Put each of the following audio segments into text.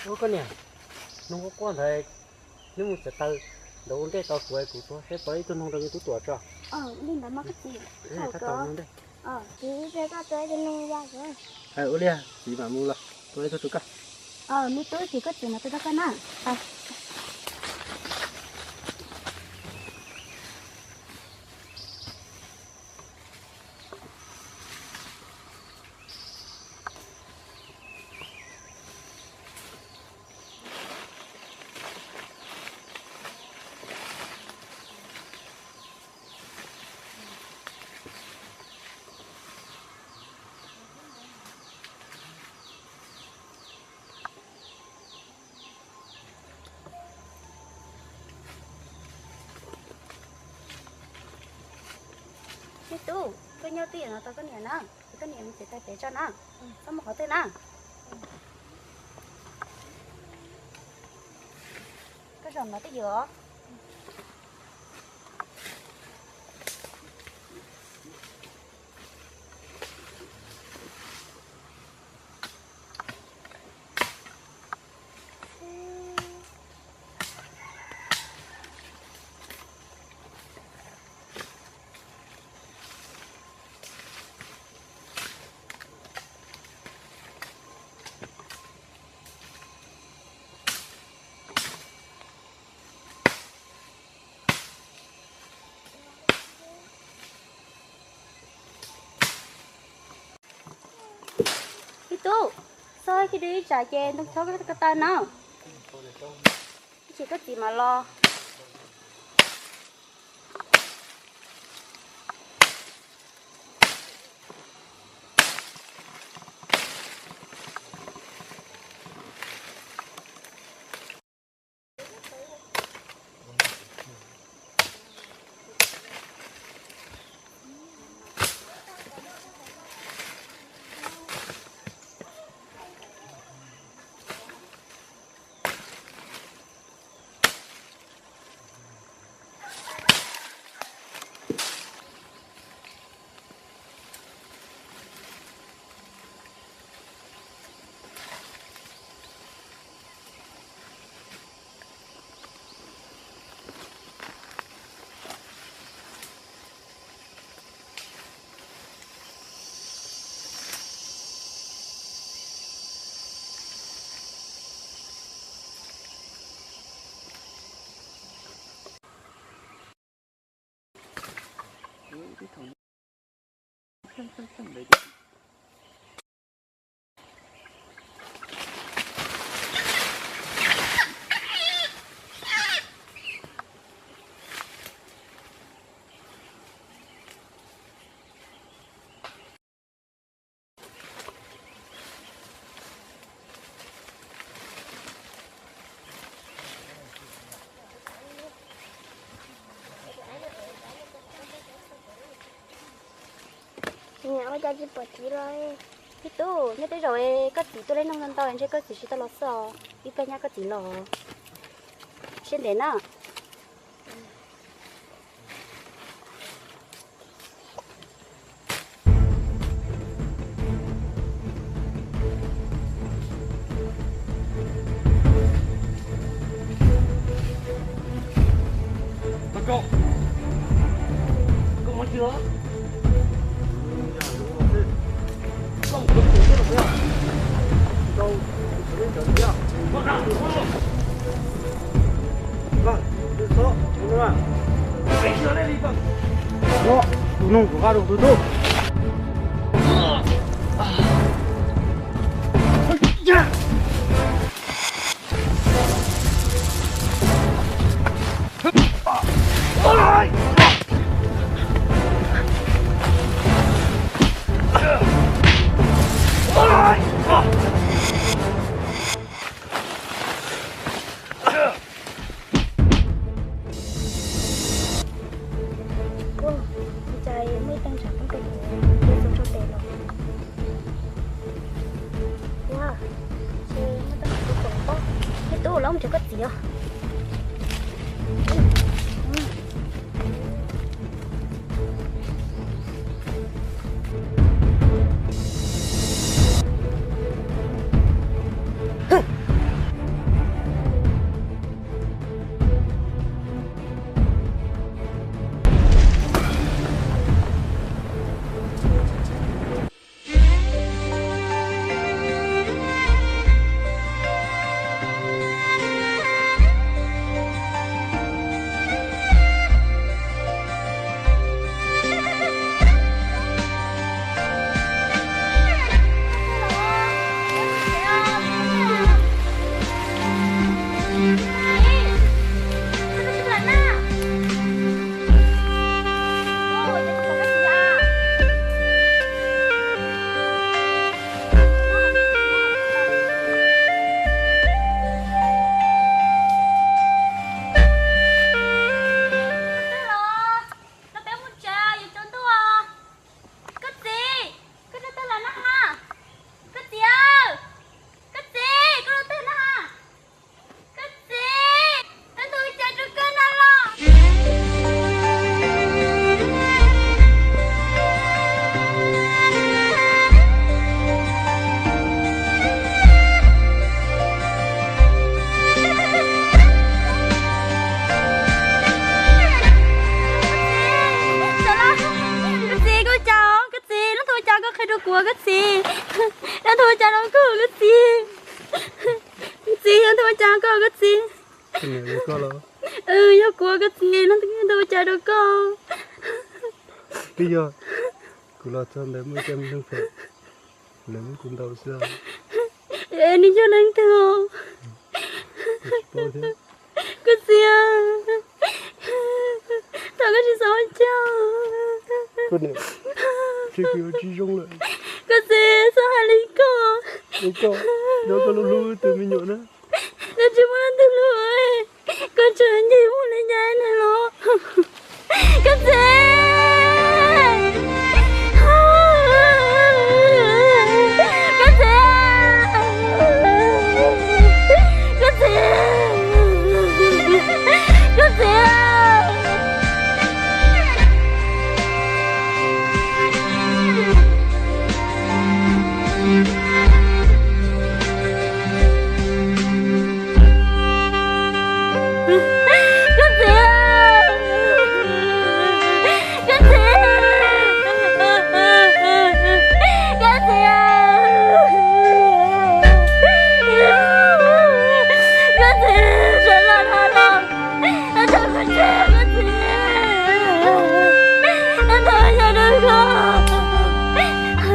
Ua koj niam, noog quaj quaj ntawd, neb mus txiav taws ntawd ua ntej tau kuv, kuv tuaj seb puas ib tug noog rau yus tub tuam tso. Tab tom ua ntej. Ua li txiv mam mus los tua ib tug rau koj. Me tub, txiv koj txiv mas tua rau koj na. Me tub, koj nyob twj ywm no tos koj niam na, es koj niam mus txiav taws pem tso na, txhob mus qhov twg na. Koj zaum no twj ywm os. Me tub, xoj khi dib ib tsam ces ntoo chob ko taw no, ib chim koj txiv mam los. Ua cas tsis pom txiv los? Tib tub, nyob tej zaum koj txiv tuaj leb noog ntau ntau ntshe koj txiv tsis tau los xwb os. Ib pliag nyab koj txiv los, siab ntev na. Tus noog kuv nqa rau tus tub. Ua, ua cas muaj ib teev tshav kub pem, peb txog tso tes los. Ua, ces muaj teeb tshav kub pem pob. Tib tub, los mus nrhiav koj txiv os. kuv koj txiv, yog ua cas rau koj koj txiv, txiv yog ua cas koj koj txiv, yog kuv koj txiv, yog ua cas rau koj. Twb yog kuv los txog ntawd muaj cov neeg phem, lawv muab kuv ntaus xwb. Es nws yog leej twg? Koj txiv, thov koj tsis txhob ua cas. Kuv tsis zoo lawm. Koj txiv, txhob hais li ko. Koj, koj hlub hlub tus me nyuam na. Koj tsis muaj leej twg hlub, koj tseem nce mus li cas ne los. Koj txiv, koj txiv, koj txiv, koj txiv. Koj txiv, koj txiv, koj txiv, koj txiv, sawv los dhau los, thov koj txiv, koj txiv, thov yog rau koj. Koj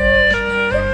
txiv, koj txiv.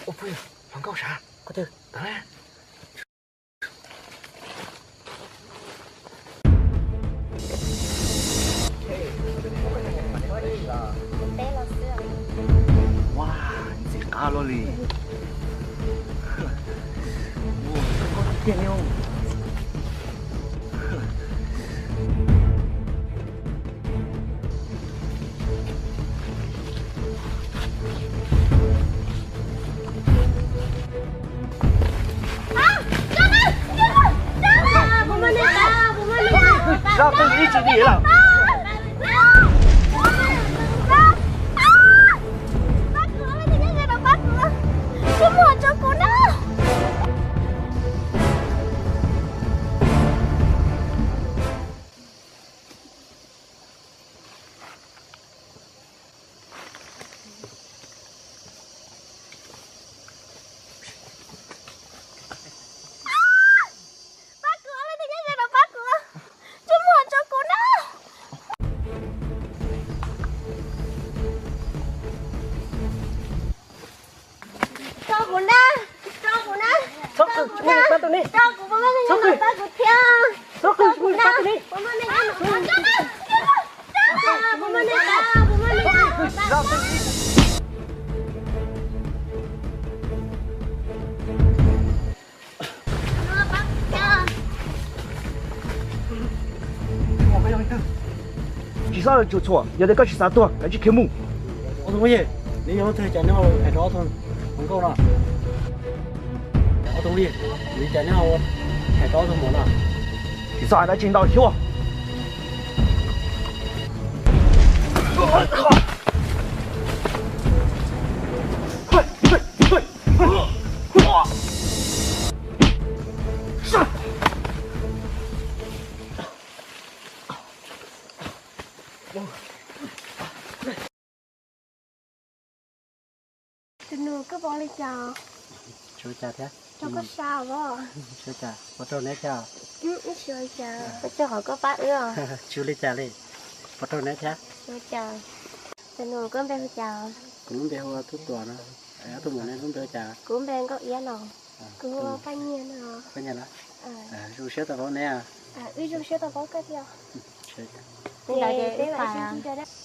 Ua puj, hluas nkauj sav, qhov twg tawm na? Ua, ntxim qab luaj li. Ua, zoo nkauj tiag tiag li. Zaj twg ib tsis dim lawm. Pab kuv, leej twg nyob ze no pab kuv, tso muag tso kuv na. Tso kuv na, tso kuv na, tso kuv na, tso kuv, pab kuv thiab. Tso kuv, tso kuv na. Xav lawm tsum txhuam, yog tias koj tsis xav tuag, kav tsij khiav mus. Ob tug phooj ywg, neb yuav ua twg cas neb ho hais rau ob tug hluas nkauj no? Ob tug phooj ywg, vim cas neb ho hais rau ob tug hluas no? Tsis txhob hais dab tsi ntau xyuas. Tus nus, koj ua li cas? Tsis ua cas thiab. Rau koj sab os. Tsis ua cas, puas raug neb thiab? Tsis ua cas. Koj tsis qhov koj pab wb os. Tsis ua li cas li, puas raug neb thiab? Tsis ua cas. Tus nus, koj npe hu cas? Kuv lub npe hu ua Tub Tuam no. Ob tug hluas, neb lub npe hu cas? Kuv npe Nkauj Iab no. Kuv hu ua Paj Nyiag no. Paj Nyiag los? Zoo siab tau paub neb. Wb zoo siab tau paub koj thiab. Peb los sib ntsib dua.